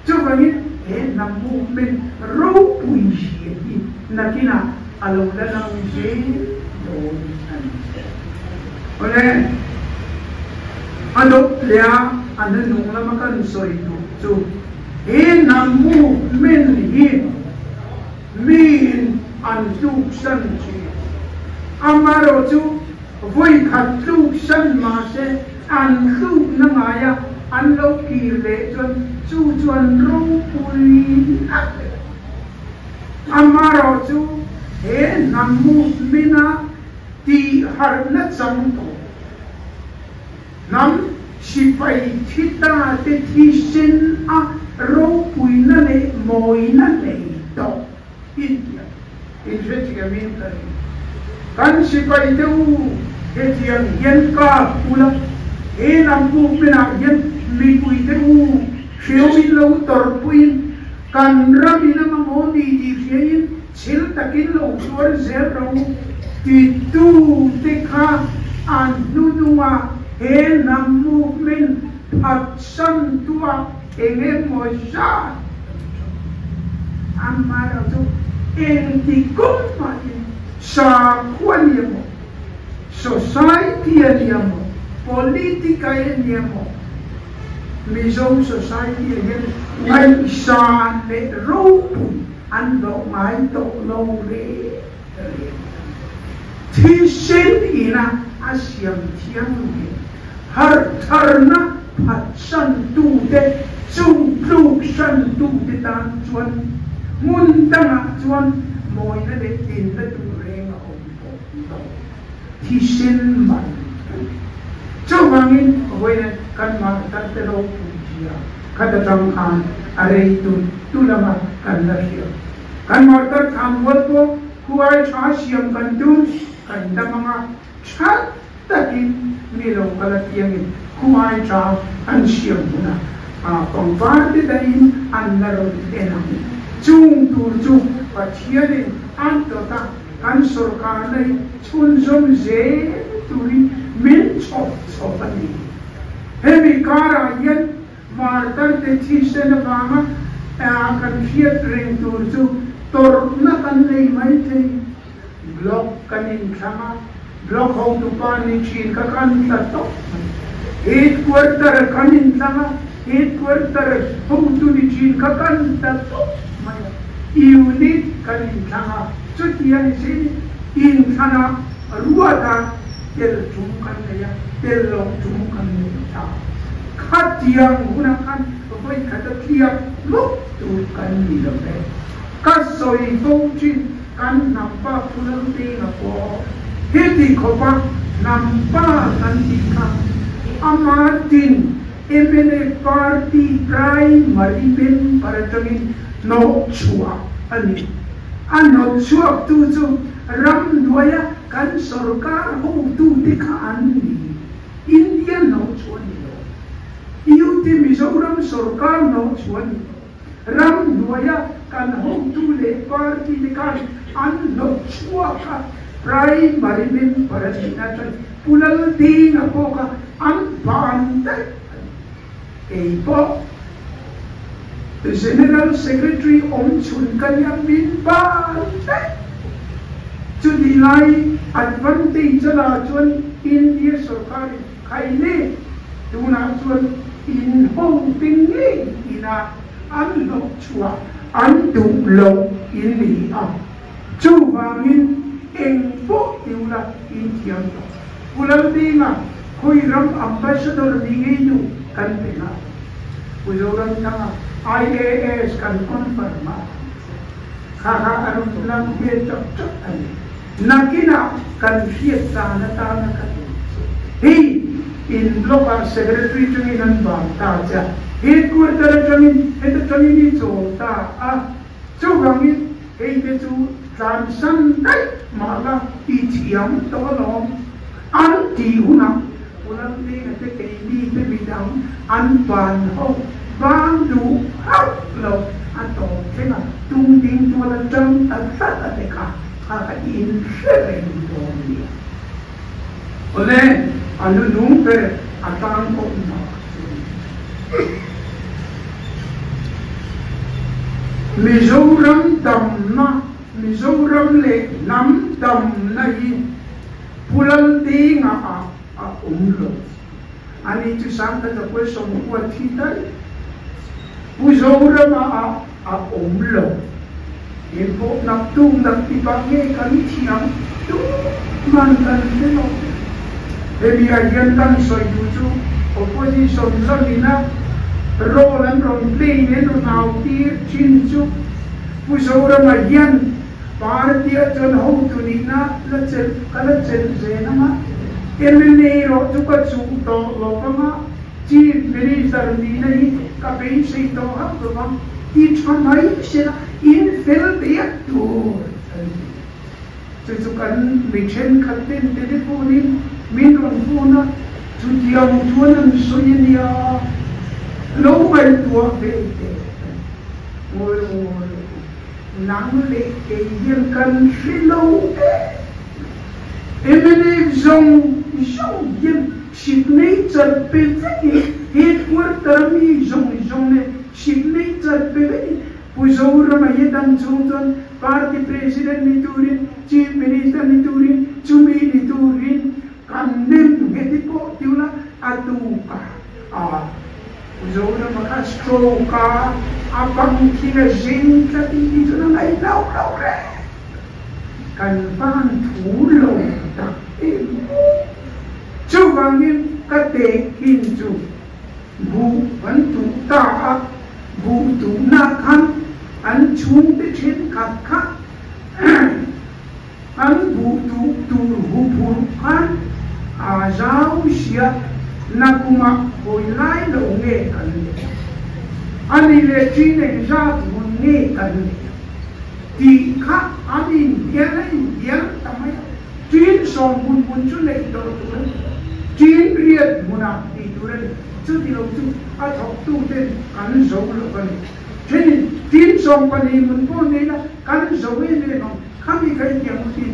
Chuvangin he hnam movement ropui zia hi nakinah a lo la lang zel dawn a ni. Awle, a dawp leh a a hnuhnung lama kan sawi duh chu he hnam movement hi miin an tluksan thin. Amaherawhchu vawi khat tluksan mahse an tlukna ngaia an lo kir leh chuan chu chuan ropui a pe. Amaherawhchu he hnam movement-a tihharhna chang tawh hnam sipai thi ta te thisen a ropuina leh mawina nei tawh intiang inhrethiamin ka ring. Kan sipai te u, hetiang hian kap ula, he hnam movement ah hian mipui te u hriawmin lo tawrhpuiin kan ram in a mamawh ni tih hriain chhil takin lo tuar zel ro titu te kha an hnununga he hnam movement phatsan tua eng emaw zat an tha. Amaherawhchu chu engti kawng mahin sakhua ni emaw, society a ni emaw, politic a ni emaw, Mizo society ah hian ngaihsan leh ropui an hlawh ngai tawh lo reng reng a ni. Thisen ina a siam thiang leh harhtharna phatsan tute chung tluksan tute tan chuan hmun dangah chuan mawina leh dinna tur reng a awm tawh lo. Thisen man a ni. Chuvangin vawiin kan mahtar te ropui zia khat atang khan a rei tun tu lama kan la hria. Kan mahtar thlan mual pawh khuai tha siam kan tum kan dam anga tha takin mi lo kal apiangin khuai tha an siam hunah pangpar te dahin an la rawn en ang. Chung tur chu Pathianin an tawt a, kan sorkarna hi chhunzawm zel turin min chhawp chhawp a ni. Hemi karah hian Martar te thisen avanga kan hriat reng tur chu tawrhna kan nei mai thei. Block kan inthlang a, block hotupa ni thin kha kan tla tawp mai. Headquarter kan inthlang a, headquarter hotu ni thin kha kan tla tawp mai a. Unit kan inthlang a, chutia ni sin inthlana ruata tel tum kan nei a, tel loh tum kan nei ta. Khatiang hunah khan vawi khata tliak mawp tur kan ni lo ve. Ka sawi fo thin kan hnampa Phulal Peng a pawh heti khawpa hnampa kan tih kha ama tin mla party primary member atangin hnawhchhuah a ni. A hnawtchhuaktu chu ramhnuaia kan sorkar hotute kha an ni. India hnawhchhuah a ni lo. UT Mizoram sorkar hnawhchhuah a ni lo. Ramhnuaia kan hotu leh party te khan an hnawhchhuak a, primary member a nih na chuan Pu Laldinga pawh kha an ban daih a ni. Kei pawh General Secretary awm chhun ka nia min ban daih. Chutih lai advantage a la chuan India sorkarin khaile tunah chuan in ho te ngei ina an hlawhchhuah an duh loh in ni a. Chuvangin eng pawh tiula in thiam tawh. Pu Laldenga khawi ram ambassador ni ngei duh kan pe nghal. Pu Zoramthanga IAS kan confirm a, kha kha a rawn lang ve chak chak a ni. Nakinah kan hriat dan atana ka duh chu hei in block ah secretary tangin an bang ta che a, headquarter atangin heta tangin i chawl ta a. Chuvangin hei te chu tlansan daih mah la i thiam tawh alawm an tih hunah Pulaldenga te keini te midang an ban ho bang duh hauh lo a tawp thleng a tung ding tual atang ta tlat a te kha kha ka inhre reng dawn nia. Awle a nu nung ber a tang pawh mak chu ni. Mizoram damna, Mizoram leh hnam damna hi Pu Laldenga ah a awm lo. Ani chu Sangkhat a kuai sawmkua thi daih. Pu Zorama ah a awm lo. Eng pawh naktuk naktipa nge kan thiam tuman kan hre lo. Hemi ah hian kan sawi duh chu opposition lamina role an rawn play nen rawn au tir thin chu Pu Zorama hian party ah chuan hotu nihna la chelh ka la chelh zel ang a, mla erawh chu ka chuh tawh lo vang a, Chief Minister nihna hi ka beisei tawh hauh lo vang, ti tha mai sela in fel diak tur a ni. Chu chu kan mi thenkhat ten telephone in min rawn phone a, chutiang chuan an sawi a nia, lo ngaihtuah ve teh a ni. Ngawi rawh, ngawi rawh, nang leh kei hian kan hre lo em mai. Mnf zawng zawng hian Signature pe vekin headquarter mi zawng zawng nen signature pe vekin Pu Zorama hi dam chung chuan party president ni turin, chief minister ni turin, chumi ni turin kan nem nghet hi pawh tiula a tuk a. A Pu Zorama kha stroke a, a bang thing a zing tlat in tih chuan a ngaih lo lo reng. Kan van thu lo tak em aw. Chuvangin ka tehkhin chu buh an tuh ta a, buh tuhna khan an chhungte thenkhat kha an buh tuh tur huphurh khan a zau sia, nakumah hawi lai lo nge kan neih a, a ni leh chin engzat hun nge kan neih a tih kha an inhial a inhial ta mai a. Tin sawm hmun hmun chu neih tawh tur a ni. Tin riat hmunah tih tur a ni. Chuti lo chu a thawktuten kan zo lo a ni. Thenin tin 12 hmun pawh nei la kan zo em em ang. Khami kha i tiang utin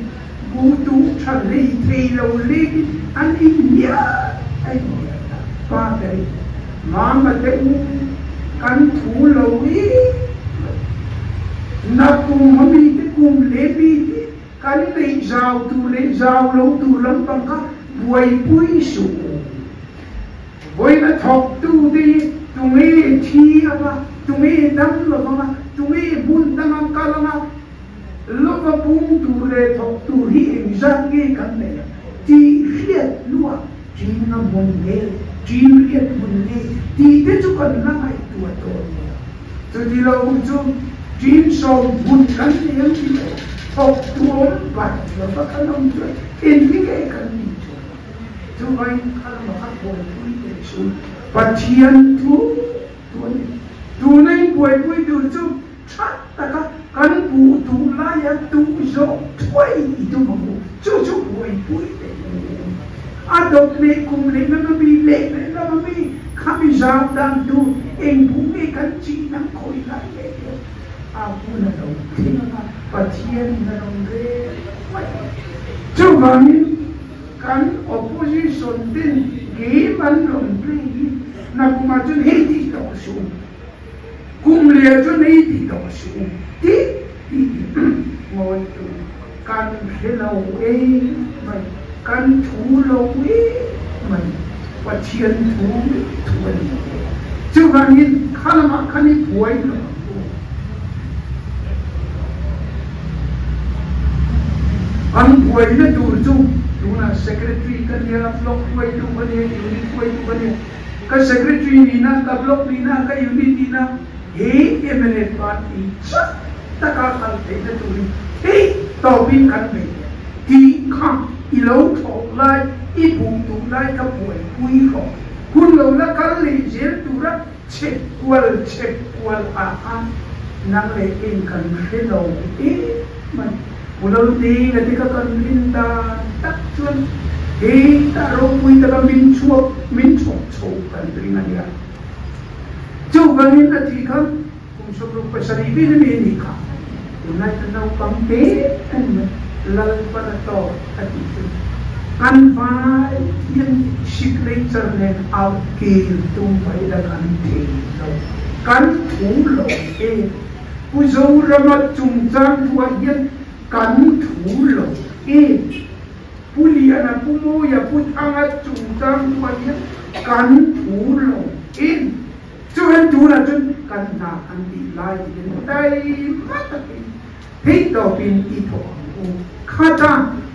buh duh tha hlei thei lo lekin an inhnial a inhnial ta. Pa ber in Mama te u kan thu lo em mai. Nakum a mite kum leh mite Kan neih zau tur leh zau lo tur lampang kha buaipui suh u. Vawiin a thawktute hi tunge thi anga, tunge dam lo anga, tunge hmun danga kal anga, lova pung tur leh thawk tur hi engzat nge kan neih a tih hriat hnuah ṭin a hmun nge, ṭin riat hmun nge tih te chu kan la ngaihtuah dawn nia. Chuti lo chu ṭin 10 hmun kan nei ang ti lo, thawk tuam bat lova kan awm chuan engti nge kan nih chuan ang? Chuvain kha lama kha buaipui teh chu Pathian thu thu a ni. Tuna in buaipui tur chu tha taka kan buh duh laia duh zawh thuai i tum ang u, chu chu buaipui teh u. A dawt leh kum leh lama mi leh leh lama mi khami zau dan tur eng buh nge kan chih nang khawi lai nge tih a hun a lo thleng anga Pathian in a rawn rel mai. Chuvangin kan opposition ten game an rawn play hi nakumah chuan hei tih tawh suh u, kum leh ah chuan hei tih tawh suh u tih tih ngawi tur. Kan hre lo em mai, kan thu lo em mai, Pathian thu thu a ni e. Chuvangin kha lamah khan i buai lo ang u. Kan buaina tur chu tunah Secretary ka nia, Block hruaitu ka nia, Unit hruaitu ka nia, ka Secretary nihna, ka Block nihna, ka Unit nihna, he mla party chak taka kal theihna turin theih tawpin kan bei leh tih kha i lo thawk lai, i buh duh lai ka buaipui rawh. Hun lo la kal leh zel tura chhek kual chhek kual ah khan nang leh keiin kan hre lo em mai. Pu Laldenga te ka kan rin dan tak chuan hei tah ropui taka min chhuak min chhawk chho kan ring a nia. Chuvangin a tih kha kum 67 vel ami a nih kha. Tunlai chu naupang te a ni mai, Lalpan a tawk a tih chu kan vai hian signature nen au kil tum mai la kan thei lo, kan thu lo e. Pu Zorama chungchang thuah hian kan thu lo e. Pu Liana, Pu Mawia, Pu Thanga chungchang chuan hian kan thu lo in chuan tunah chuan kan hna kan tih lai hian taima takin theihtawpin i thawh ang u. Khata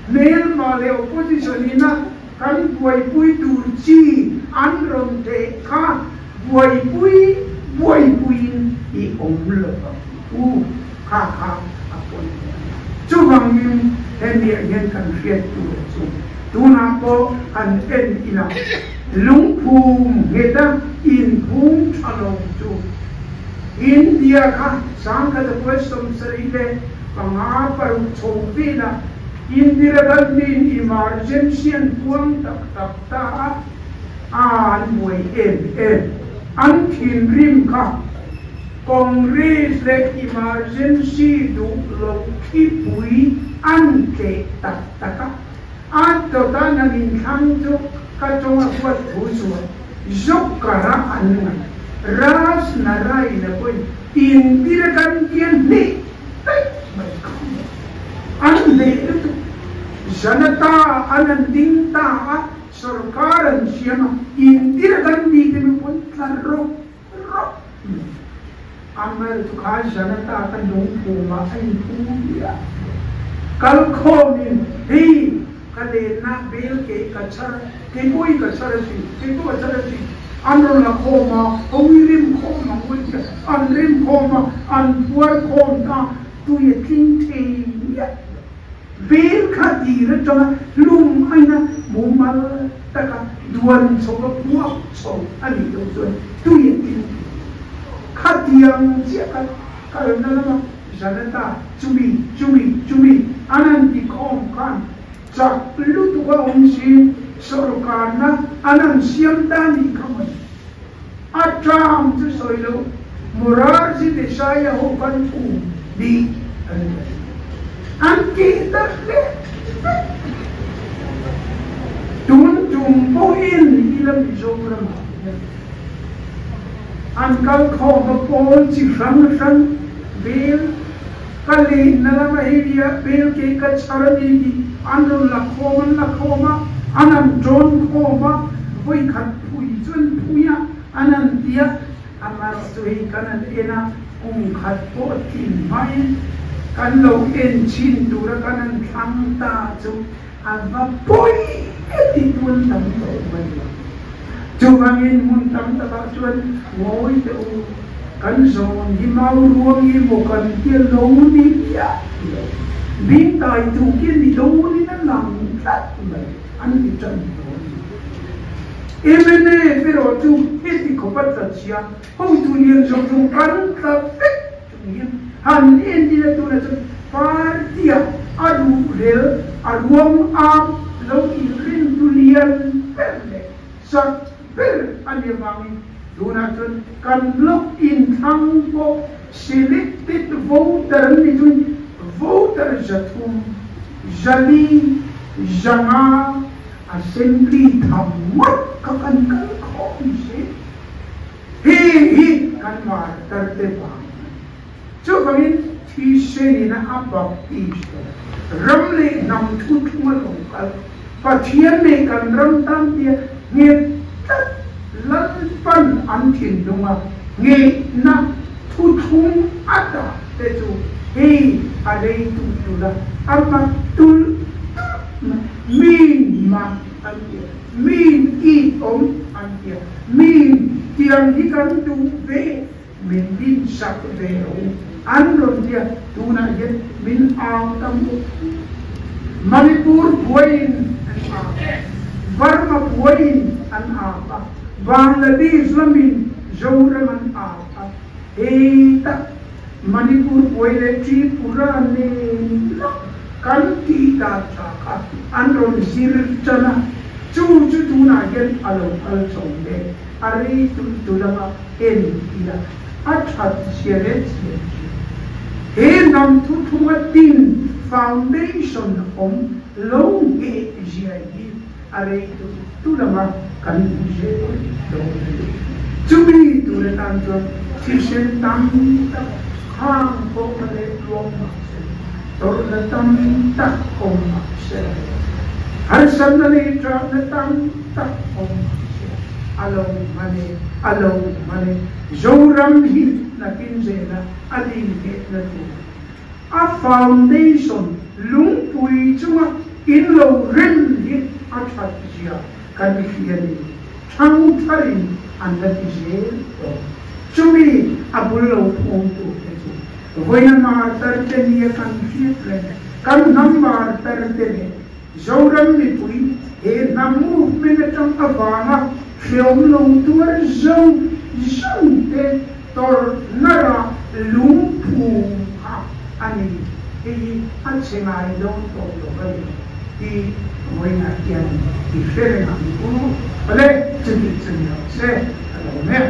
hmelma leh opposition ina kan buaipui tur chi an rawn theh kha buaipui buaipuiin i awm lo ang u. Kha kha a pawimawh a ni. Chuvangin hemiah hian kan hriat tur chu tunah pawh han en ila lungphum ngheta inphum tha lo chu India kha 1975 chho velah Indira Gandhi-in emergency an puang tak tak ta a, an buai em em. An thinrim kha. Congress leh emergency duh lo thlipui an tleh tak tak a, a dawta nan inthlang chu ka tawng a huat thu chuan Joker-a an ngaih Raj Narain-a pawhin Indira Gandhi-a hneh daih mai kha an hneh lutuk. Janata an an ding ta a, sorkar an siam a, Indira Gandhi te nu pawn tlar rawk rawk mai. Amel chu kha Janata ka lungphum ah a inphum viau. Kal khawmin hei ka lenna bel ke ka chhar, kei pawh hi ka chhar a si, kei pawh ka chhar a si. An rawn la khawm a, hawi rim khawm ang ui tia an rim khawm a, an phuar khawm ta, tui a tling thei miah lo. Bel kha tir atanga lung aina mumal taka duan chho a puak chho a nih loh chuan tui a tling thei. Khatiang chiah kha kalna lama Janata chumi chumi chumi an han ti khawm khan chak lutuk a awm si, sawrkarna an han siam ta nih kha mawni. A term chu sawi lo, Morarji Desai a ho khan thu bik an ni a. An tih darh leh vek. Tun tum pawhin ila Mizoram ah hian an kal khawm a pawl chi hrang hrang bel ka lenna lama hei nia bel ke ka chhar a ni tih an rawn la khawm an la khawm a, an han tawn khawm a, vawikhat Phui chuan phui a, an han ti a, amaherawh chu hei kan han en a, kum khat pawh a tlin hmain kan lo en chhin tura kan han thlang ta chu a va pawi ti tuan tam tawh mai lo. Chuvangin hmun tam takah chuan ngawi teh u, kan zawn hi mau ruang i maw kan tia lo ni miah lo, bingtai tu khi ni dawnin a lang tlat mai. An ti tan dawn ni. Mla erawh chu heti khawp a tla chhia, hotu lian zawng zawng kan tla vek chung hian han entir a tunah chuan party-a a ruhrel a ruang am lo inrintu lian ber leh chak ber a ni avangin tunah chuan kan block inthlang pawh selected voter an ni chuan voter 300 400 assembly tham ngawt kha kan kal khawh ni se. Hi hi kan martar te vang a ni. Chuvangin thisenin a baptist a. Ram leh hnam thu thunga lo kal Pathian leh kan ram tan tia nghet tlat Lalpan an thinlunga ngeihna thu thlung a dah te chu hei a rei tul tul a, a mak tul tul mai. Min mak an tia, min it awm an tia, min tiang hi kan duh ve min din sak ve rawh u an rawn tia, tunah hian min au tam bawk. Manipur buaiin an au a, Burma buaiin an au a, Bangladesh lamin Zoram an au a, hetah Manipur buai leh Tripura nen lak kan tih dan tha kha an rawn zir tan a, chu chu tunah hian a lo kal chho mek, a rei tulh tulh anga. En ila a that zia leh zia zia. He hnam thuthlunga tin foundation awm lo ngheh zia hi a rei tulh tulh anga kan hmu zel dawn a ni. Chumi tur atan chuan thisen tam tak khang pawh a leh luang mah se, tawrhna tam tak awm mah se, harsatna leh ṭahna tam tak awm mah se, A lo hman e, a lo hman e, Zoram hi nakin zela a dinhehna tur a foundation lungpui chunga in lo rem hi a that zia kan hria ni, thangtharin an la ti zel tawh. Chumi a bul lo phum tur te chu vawiina martar te nia kan hriat reng, kan hnam martar te leh Zoram mipui he hnam movement atang avanga hreawm lo tuar zawng zawng te tawrhna rah lungphum kha a ni. Hei hi a chhe ngai dawn tawh lo a ni tih vawiinah hian i hre reng ang u. Awle, chutih chu ni lo se ka lo hmel.